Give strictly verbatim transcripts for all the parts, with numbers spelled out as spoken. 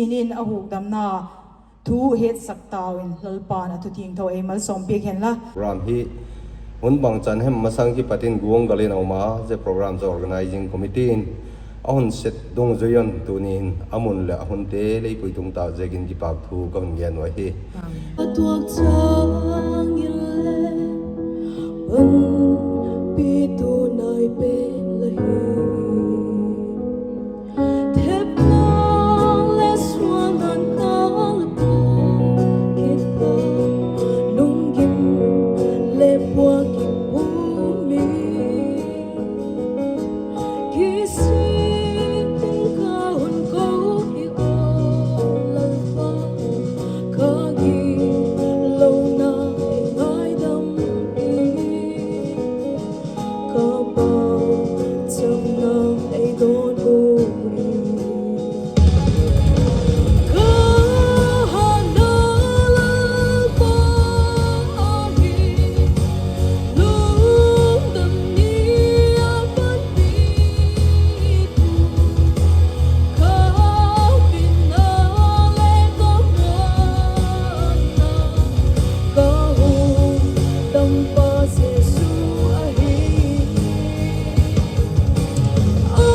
Pathian in a hukdamna thu hetsak tau in, Lalpa'n a thu thiangtho ei malsawm piak hen la. Program hi hun bangchan hem masang kipat in guanggal in a um a, zia program chu organizing committee in a hun set dungzui un tuni in a mun leh a hunte lei pui tung tâk ziakin kipâk thu ka hun gen uh ahi. A tuak chang in le, panpitu nai pen la hi. Thep tâng leh suan an tâng la tâng kit ta, lunggim leh puak in pum i kisik ding ka hun ko hi aw Lalpa, ka gitlo na ei ngaidam in, ka pauchapna ei dawn u hi. Ka hatna Lalpa ahi, lungdam ni a panpitu, ka bitna leh ka muanna, ka hukdampa Jesu ahi. A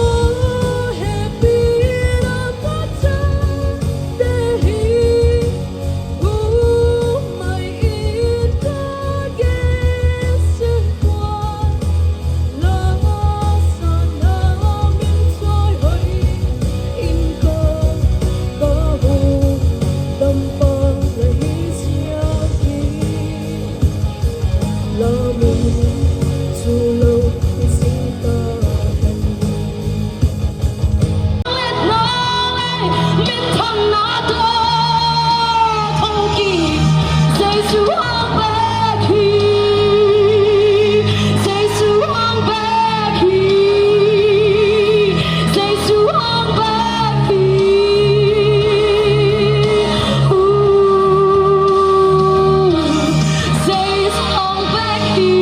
hepina Pathian te hi, um mai in ka gensia ua, la sana min chawihoi in ka, ka hukdampa la hi ziak hi. La min chu lo zing ta hen. Min thanna tawh thong ki, Jesu ang bek hi, Jesu ang bek hi, Jesu ang bek hi. U, Jesu ang bek hi.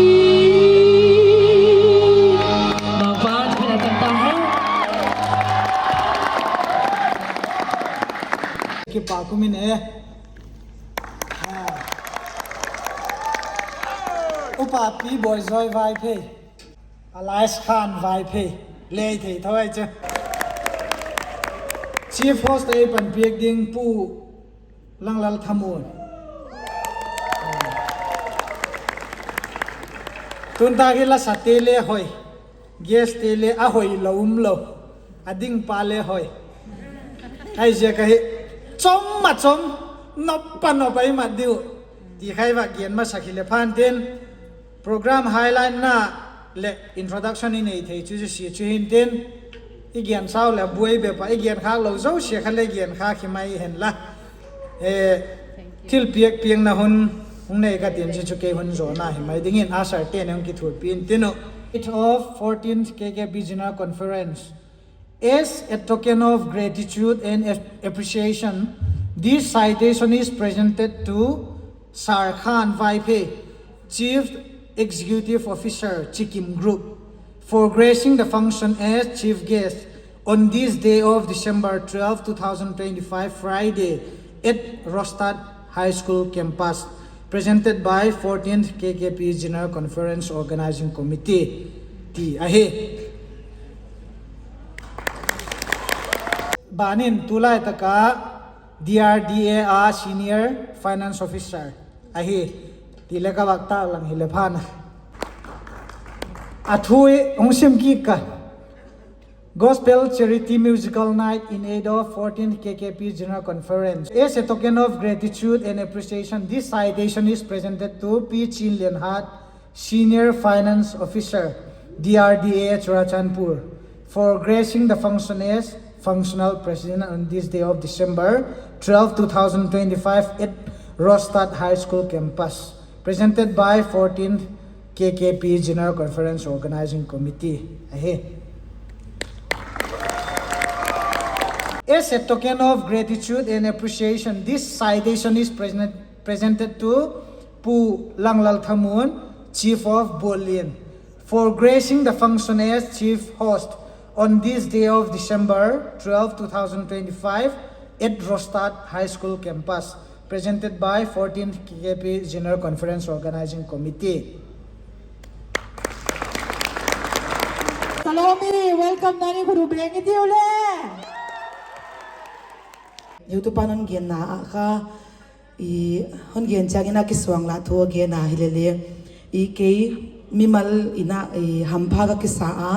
Maupa, thina tak ta hen. Kipâk um in e. Upa Pi Boizoi Vaiphei, alias Khan Vaiphei, lei thei tho ai chu. Chief host ei panpiak ding Pu Langlal Thamuan. Tun tak hi lasate le hoi, guestte le a hoi lo um lo, a dingpa le hoi. Ahiziak ahi, chom a chom, nop a nop ahi mat diu, ti kha i va gen masak hileh phan tin, program highlightna leh introduction i nei thei chu zia sia chu hintin, i gen sau leh buai bep a, i gen khâk lo zosia kha le gen khâk hi mai hen la. Thilpiak piakna hun hung nei ka tin, zia chu kei hun zawna hi mai dingin a sarte ne hung kithulpi intin uh. Of fourteenth K K P General Conference. As a token of gratitude and ap-, appreciation, this citation is presented to Sir Khan Vaiphei, Chief Executive Officer, Chikim Group, for gracing the function as chief guest on this day of December twelve, two thousand twenty-five, Friday, at Rostad High School campus, presented by fourteenth K K P General Conference Organizing Committee, ti ahi. Ban in tulai tak a D R D A a Senior Finance Officer ahi, ti le ka vak tâk lang hileh phan a. A thu i hung sim kit ka. Gospel Charity Musical Night in aid of fourteenth K K P General Conference. As a token of gratitude and appreciation, this citation is presented to Pi Chinlianhat, Senior Finance Officer, D R D A Churachandpur, for gracing the function as Functional President on this day of December twelve, two thousand twenty-five, at Rostad High School campus. Presented by fourteenth K K P General Conference Organizing Committee ahi. As a token of gratitude and appreciation, this citation is present-, presented to Pu Langlal Thamuan, Chief of Buallian, for gracing the function as chief host on this day of December twelve, two thousand twenty-five, at Rostad High School campus, presented by fourteenth K K P General Conference Organizing Committee. Salomi, welcome nani khut u beng i tiu le. YouTube ah hon genna ah kha, i, hon gen chiang in a kisuangla thu a gen a hile le, i, kei mimal in a, i, hampha ka kisa a,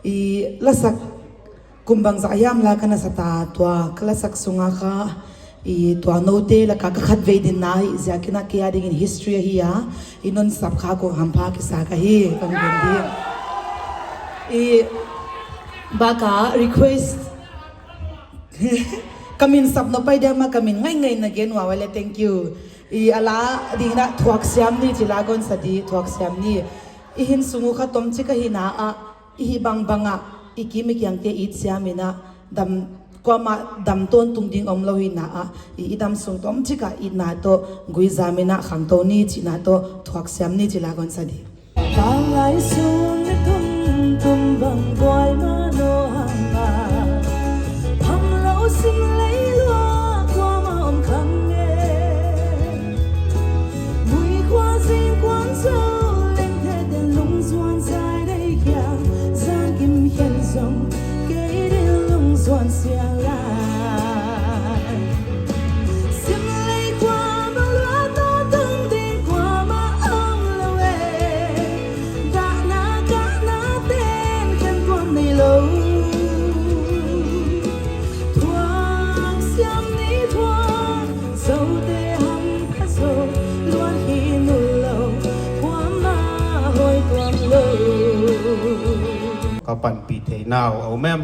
i, lasak kum bangzah hiam la ka na sa ta, tua ka lasak sung ah kha, i, tua note lak ah ka khatvei dinna hi ziakin a kei a dingin history ahi a, i, non sap kha ka hampha kisa ka hi, ka hung gen di. I, bak a request, ka min sap nop ai diam a, ka min ngai ngai na gen ua le, thank you. I, a la ding in a Thuaksiam ni ti la ka hon sa di, Thuaksiam ni. I hin sung u kha tomchik ahina ah, i hi bang bang ah, i kim i kiangte it siam in a, dam, kuama dam tawntung ding um lo hina ah, i, i dam sung tomchik ah itna tawh guizam in a, khangto ni chihna tawh Thuaksiam ni ti la ka hon sa di. Panglai sun ni tum tum bang buai ma no hang a, phanglo sim leilua kuama um khang e. Mui khua zing kuang zo, lengthe den lungzuan zai dei kiang, zan kim khen zong, kei ding lungzuan siang la. Sim lei kuama luat naw tung ding kuama um lo e. Dahna kahna ten khen tuam neilo. Thuaksiam ni thuak zote hampha zo, luat hi nul lo, kuama hoi tuam lo. Ka panpi theinau a um em?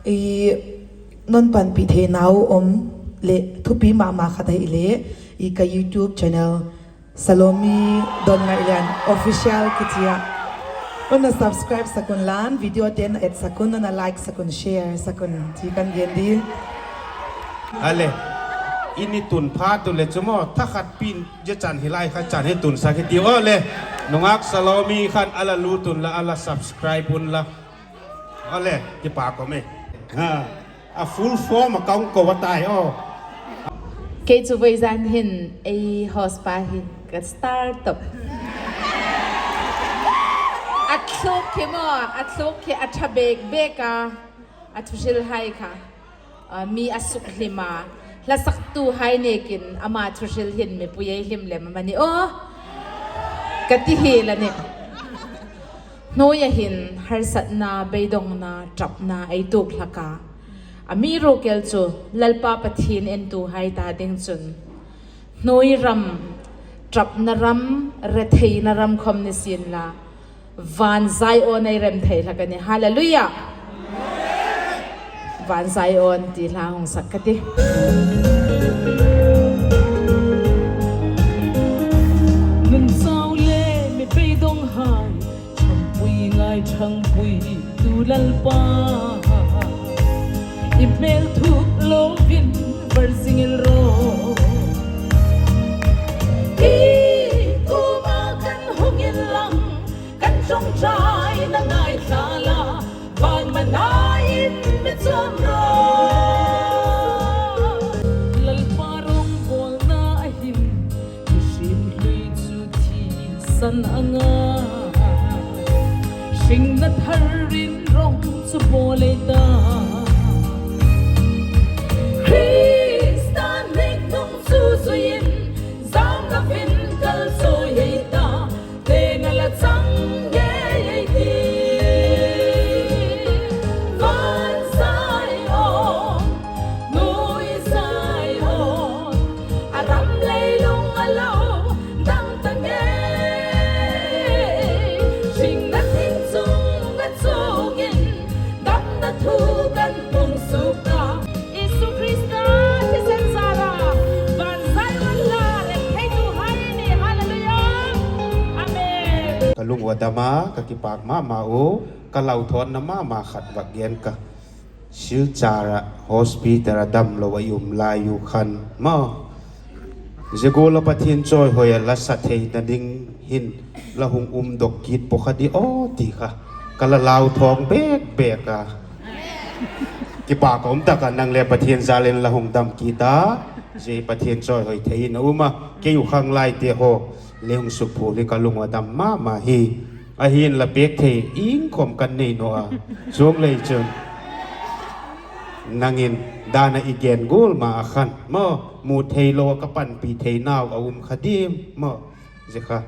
I, non panpi theinau um leh thupi ma ma khat ahile, i, ka YouTube channel Salomi Donngailian Official kiti a, un na subscribe sak unla, video te na et sak un, un na like sak un, share sak un ti kan gen di. A le, i ni tun phat u le chu maw, thakhat pi'n zia chan hi lai kha chan hi tun sak hi tiu a le. Nungak Salomi khan a la lut unla, a la subscribe unla. A le, kipak um e. A full form a ka hung ko a tai aw. Kei chu voizan hin ei host pa hi ka star top. A thluk hi maw, a thluk hi a tha bêk bêk a, a thuhril hai kha, a, mi a sukhlim a, hlasaktuhai nêk in ama thuhril hin mipui ei hlim lem a mani aw, ka ti hial a nih. Hnuai ah hin harsatna, beidongna, ṭapna ei tuak hlak a, amirukhel chu Lalpa Pathian entuhai ta ding chun, hnuai ram, ṭapna ram, retheina ram khawm ni sienla, van Zion ei rem thei hlak a nih. Hallelujah! Van Zion ti hla hung sak ka ti. Nunchau le mi beidonghai, ṭhangpui ngai ṭhangpui tu Lalpa, i hmêl thuk lo in var zing inla, i kuama kan hung inlang, kan ṭawngṭaina ngaithla la, van mana in mi chuam ro. Lalpa rawngbawlna ah hin mihring hlui chu thisan a ngai, hringna thar in rawng chu bawl ei ta. Khrista nêk nung chu zui in, zam la vin kal chu ei ta, tena la chang ngei ei ti. Van Zion, nuai Zion, a ram leilung a lo dam ta ngei. Hringna thing chung a chung in, damna thu kan hung suk a. Jesu Khrista thisen zâl a, van Zion la rem theituhai ni, hallelujah. Amen. Ka lung ua dam a, ka kipâk ma ma u, ka lauthawnna ma ma khat vak gen ka. Silchar ah hospital a damlo a i um lai u khan maw, zia gual a Pathian chawihoi a la sa theina ding hin la hung umdok kit pua kha di aw ti kha ka la lauthawng bêk bêk a. Kipak a um tak a nang le Pathian jal in la hung dam kit a, zia Pathian chawihoi thei in a um a, kei u khanglaite haw le hung sukphul hi ka lung a dam ma ma hi. Ahi'n la piak thei ingkhawm kan nei naw a, chuong lei chun nang in dan ah i gen gual ma a khan maw, mu theilo a ka panpi theinau a um kha diam maw, zia kha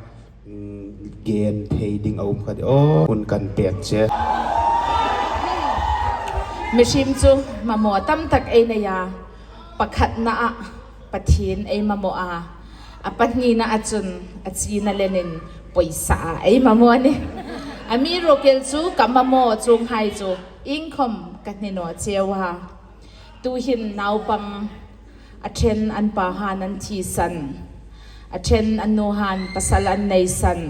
gen thei ding a um kha diam, aw hun kan pêk che. Mihing chu mamaw tam tak ei nei a, pakhatna ah Pathian ei mamaw a, a pahnina ah chun a china len in poisa a ei mamaw a ni. Amirukhel chu ka mamaw chuanghai chu ingkhawm ka hni naw cheu a. Tu'hin naupang a ṭhen an pa han an thisan, a ṭhen an nu han pasal an neisan,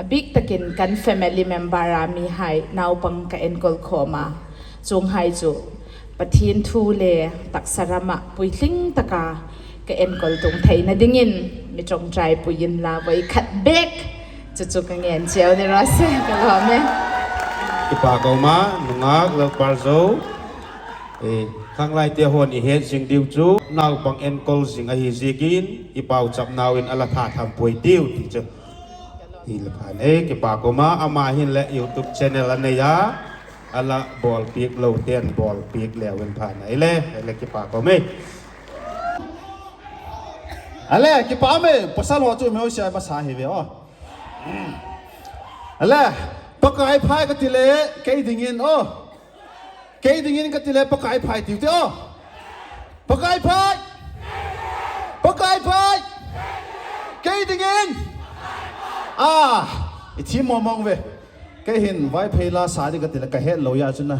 a bik tak in kan family member a mihai naupang ka enkol khawm a, chuanghai chu Pathian thu le taksa ram ah puitling tak a ka enkol tung theina dingin mi ṭawngṭaipui inla voi khat bêk chu chu ka ngen chiau ni ra se ka lawm e. Kipak a um a, nungak Lalpal Zo. Khanglaite haw'n i het zing diu chu naupang enkol zing ahi ziakin i pauchapnau in a la thatham puai tiu ti chu. Hi la phan e, kipak um a, ama hinleh YouTube channel a nei a, a la bawlpiak lote'n bawlpiak leu in phan a, hile, hile kipak um e. A le, kipak um e, pasal haw chu mi hoi sia masa hi ve aw. A le, Pakai phai ka ti le, kei dingin aw. Kei dingin ka ti le Pakai phai tiu te aw. Pakai phai. Pakai phai. Kei dingin. A, i thim mawng mawng ve. Kei hin Vaiphei la sa ding ka ti le ka het lo a chun a,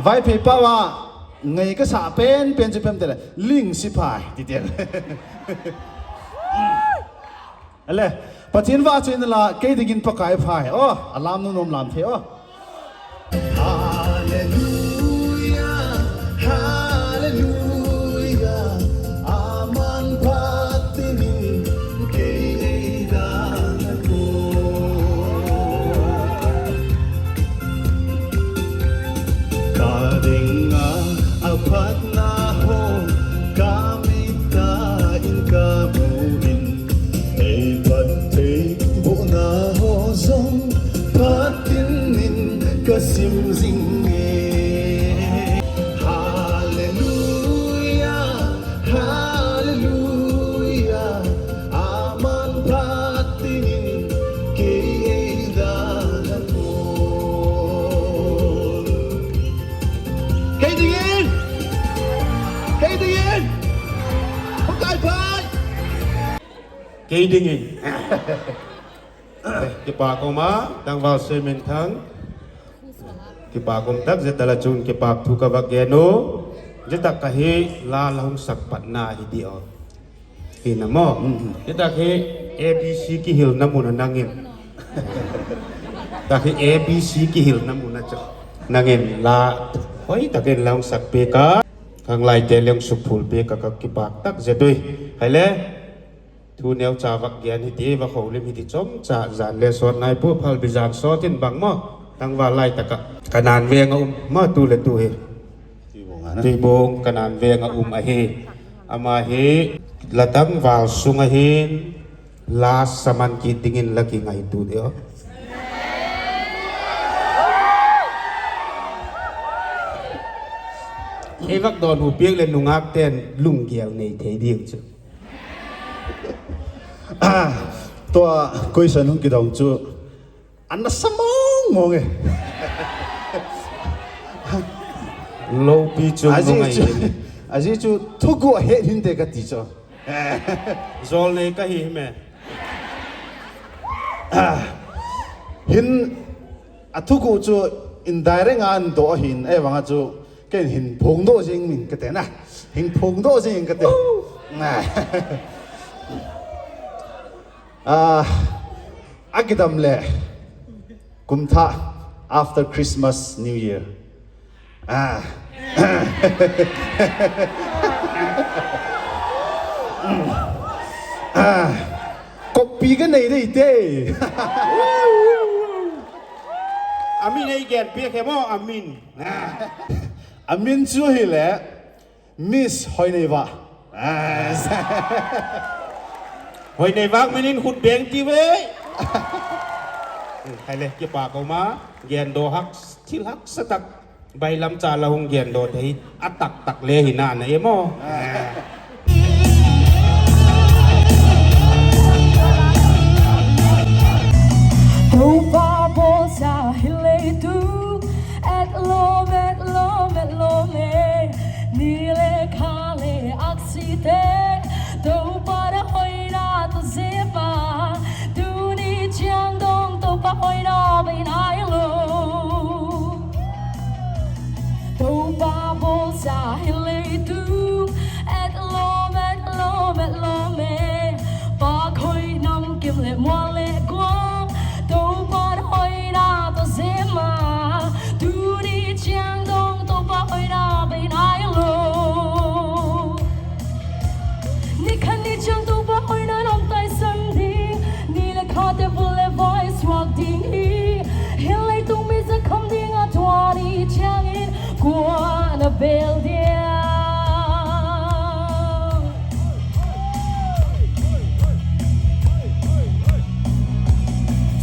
Vaiphei pau a ngei ka sa pen pen chu pem ti le, Ling Siphai ti ti. A le, Pathian va chu inla, kei dingin Pakai phai aw, a lam nuam nuam lam thei aw. Hallelujah, hallelujah, aman phat in kei ei dan a ko. Ka ding a a phatna haw ka mit a in ka mu in, ei phat thei buaina haw zong phat in in ka sim zing e. Hallelujah, hallelujah, aman phat in in kei ei dan a ko. Kei dingin, kei dingin, Pakai phai. Kei dingin. Kipak um a, tangval Suaiminthang. Kipak um tak zet a la chun kipak thu ka vak gen u. Zia tak ka hi la la hung sak patna hi di aw. Hi na maw. Zia tak hi A B C kihilna mun a nang in. Tak hi A B C kihilna mun a chu nang in la hoi tak in la hung sak piak a, khanglaite le hung sukphul piak a ka kipak tak zet ui. Hile, thu neucha vak gen hi ti, va holim hi ti chomcha, jan le sawt nai pua, phalbi jan sawt in bang maw, tangval lai tak ah Kanan veng a um maw tu le tu hi. Tuibung Kanan veng a um ahi. Ama hi la tangval sung ahin, la saman kit dingin la kingaitua di aw. Ei vak dawnhu piak leh nungakte'n lunggel nei thei diu chu. Tua question hung kidong chu a nasa mawng mawng e. Lopi chu a zi chu thuguh a het hinte ka ti chu. Jawlnei ka hi hi me. Hin a thuguh chu indirect a an daw ahin, ei vang a chu ken hin phuangdaw zing ing ka ti na. Hin phuangdaw zing ing ka ti. A kidam leh kum thak, after Christmas, New Year. Koppi ka nei dei te. A min ei gen piak hem aw, a min. A min chu hileh Miss Hoineivak. Hoineivak min in khut beng ti ve. Hai le, kipak um a, gendaw hak, thil haksa tak, bailam cha la hung gendaw thei a tak tak le hi na na e maw. Toupa bawlsa hi leitung, et lawm, et lawm, et lawm e. Ni le kha le aksite, Toupa na hoina tawh zem a, tuni chiang dong Toupa hoina bei nai lo. Toupa bawlsa hi leitung, et lawm, et lawm, et lawm e. Pâk hoi nam kim leh mual leh kuang, Toupa hoina tawh zem a, tuni chiang dong Toupa hoina bei nai lo. Ni khat ni chiang Toupa hoina in hung taisan ding, ni leh khate vul leh vai suak ding hi. Hi leitung mi za kham ding a, tua ni chiang in kua na bel diam?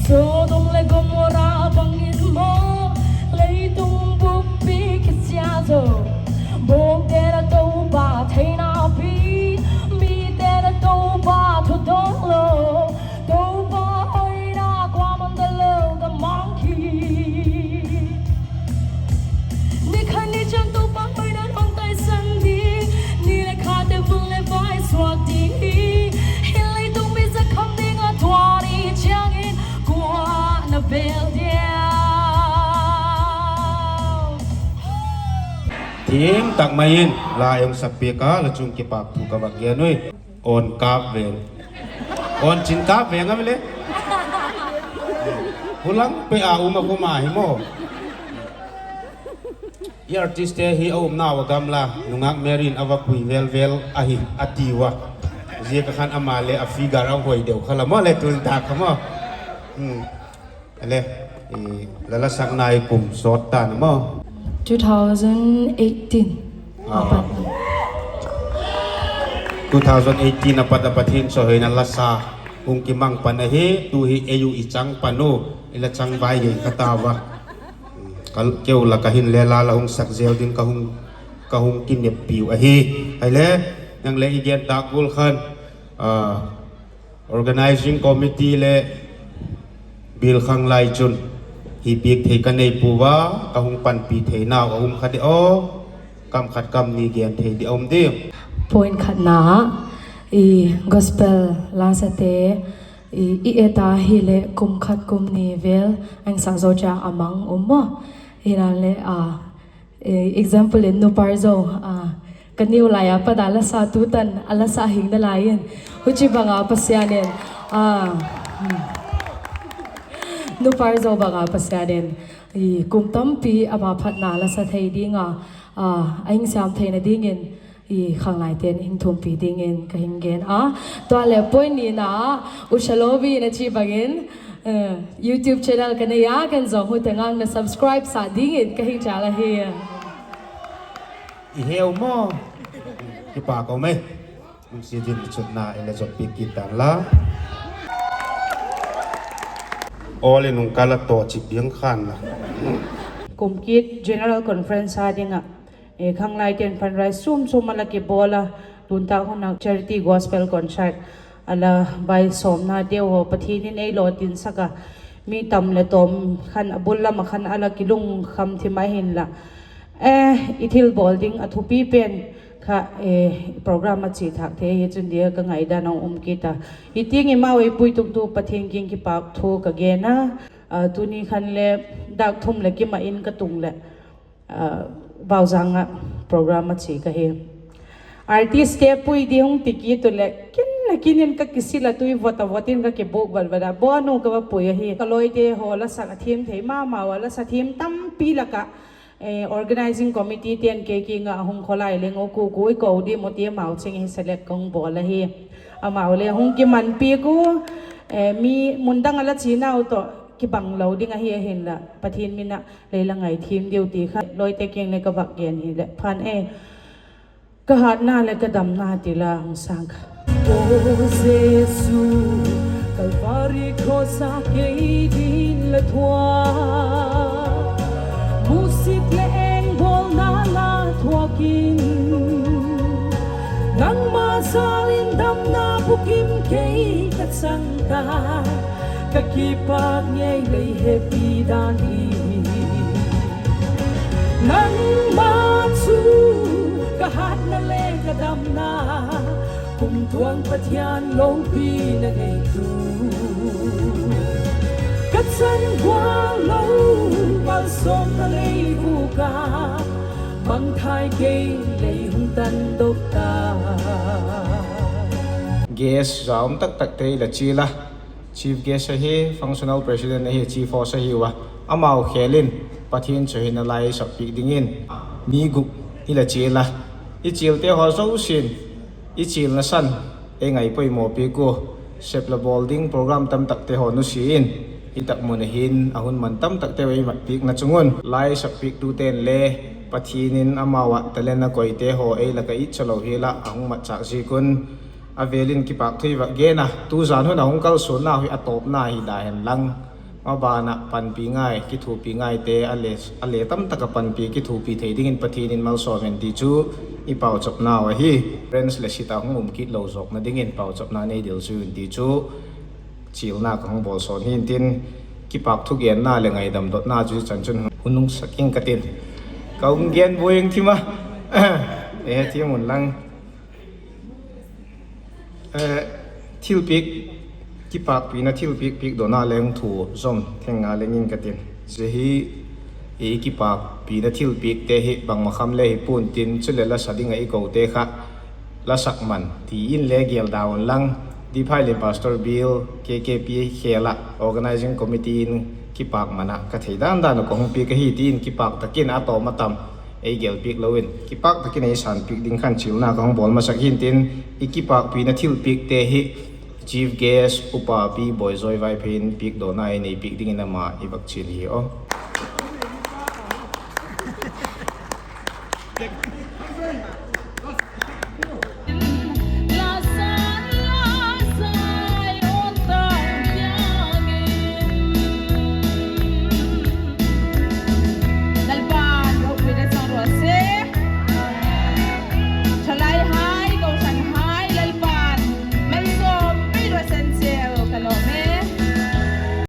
Sodom leh Gomora bang in maw, leitung buppi kisia zo. Bawngte na Toupa theina pi, mite na Toupa thudawn lo, Toupa hoina kuama'n da lo ka mang hi. Ni khat ni chiang Toupa hoina in hung taisan ding, ni leh khate vul leh vai suak ding hi. Hi leitung mi za kham ding a, tua ni chiang in kua na bel diam? Thiam tak mai in la ei hung sakpiak a, la chung kipakthu ka vak gen ui. Awn Kâpveng. Awn Chin Kâpveng a mi le. Hulang pe a um a, khuma hi maw. I artistte hi a umnau a gamla, nungak Mary in a va pui vel vel ahi a tiu a. Ziak a khan ama le a figure a hoi deu kha la maw le, tun ta kha maw. Ale, la la sakna i kum sawt ta na maw? Two thousand eighteen a pat. Two thousand eighteen a pat a Pathian chawihoina la sa hung kimang pan ahi, tu hi ei u i chang pan u, i la chang vai gei kha ta va. Keu la ka hin le la la hung sak zel ding ka hung, ka hung kineppiu ahi. Hai le, nang le i gen tak gual khan, Organising Committee leh Bial Khanglai chun hi piak thei ka nei pua, ka hung panpi theinau a um kha de aw, kam khat kam ni gen thei di a um diam? Point khatna ah, i gospel la sate, i, i et a hileh kum khat kum ni vel a hing sak zo chia a mang um maw. Hinale, a, example in Nupar Zo, a, ka neu lai a pat a la sa tu tan a la sa hing nalai in, huchi bang a Pasian in, a, Nupar Zo bang a Pasian in kum tampi ama phatna la sa thei ding a, a hing siam theina dingin i khanglaite'n hing thumpi dingin ka hing gen a. Tua leh point nina, U Shalobi in a chi bangin, YouTube channel ka nei a, ken zong hu teng ang na subscribe sa dingin ka hing chal ahi. I heu maw? Kipak um e. Lungsiat in chutna i la zot piak kit tan la. Awl in hung kal a, tawh chik ding khan la. Kum kit General Conference a ding ah, khanglaite'n fundraise chuam chuam a la kibawl a, tun tak hun a charity gospel concert a la vai sawmnateu haw Pathian in ei lawtinsak a, mi tam leh tawm khan a bul lam ah khan a la kilungkham thim a hinla, i thilbawl ding a thupi pen kha, program a chia thak thei hi chun dia ka ngaidan a um kit a. Hi tiang i mau ei puitungtu Pathian kiang kipakthu ka gen a, tuni khan le dak thum leh kim ah in ka tung leh, Bauzang ah program a chia ka hi. Artistte pui di hung ti kit u leh kin a kin in ka kisil a, tui vot a vot in ka kibûk vat vat a, Bawnu ka va pui ahi. Ka lawite haw la sak a thiam thei ma mau a, la sa thiam tampi lak ah, organising committee te'n kei kiang ah hung khawlai leng u, ku ku i ko di maw ti, amau cheng hi select ka hung bawl ahi. Amau le hung kimanpiak u, mi mun dang a la chianau tawh kibang lo ding ahi, ahinla Pathian min ah lei la ngai thiam diu ti kha lawite kiang le ka vak gen hileh phan e. Ka hatna leh ka damna ti la hung sâng kha. Aw Jesu, Kalvari cross ah kei dingin la thuak, musit leh engbawlna la thuak in, nangma jâl in damna bukim kei ka chang ta, ka kipâk ngei lei hepi dan hi. Nangma chu ka hatna le ka damna, kumtuang Pathian lopina neitu, ka chang gual lo malsawmna lei bûk a, mangthai kei lei hung tandok ta. Guest za um tak takte i la chial a, Chief Guest ahi, Functional President ahi, Chief Host ahiu a, amau khêl in Pathian chawihoina la ei sak piak dingin mi guk i la chial a, i chialte haw zosia'n i chialna san ei ngaipoimaw piak ua, sep la bawl ding program tam takte haw nusia in, i tak mun ah hin a hun man tam takteu ei mat piakna chung un la ei sak piaktute'n le Pathian in amau ah talent a koite haw ei lak ah itcha lo hial ah a hung matchâk ziak un, a vêl in kipâk thu i vak gen a, tu zan hun a hung kalsuannau hi a tawpna hi da hen lang, maban ah panpi ngai, kithuapi ngaite a le, a le tam tak ah panpi kithuapi thei dingin Pathian in malsawm hen ti chu i pauchapnau ahi. Friends leh sit a hung um kit lo zawkna dingin pauchapna nei dil zui un ti chu chialna ka hung bawl sawn hi'ntin, kipâk thugenna leh ngaidam dotna chu i chan chun hun hung sak ing ka tin, ka hung gen buai ing thim a, e, thiam un lang. Thilpiak, kipâkpina thilpiak piak dona leng thu zom theng nga leng ing ka tin. Zia hi i kipâkpina thilpiakte hi bangma kham le hi pua'n tin, chuleh la sa ding ah i kote kha la sak man ti in le gel da un lang, Diphailian Pastor Bial, K K P khêl ah Organising Committee in kipâk man ah ka thei dan dan uh ka hung piak ahi ti in kipâk tak in a tawm a tam ei gel piak lo in kipâk tak in ei san piak ding khan chialna ka hung bawl masak hi'ntin, i kipâkpina thilpiakte hi Chief Guest Upa Pi Bawizawi Vaiphei in piak dona ei nei piak dingin ama i vak chial hi aw.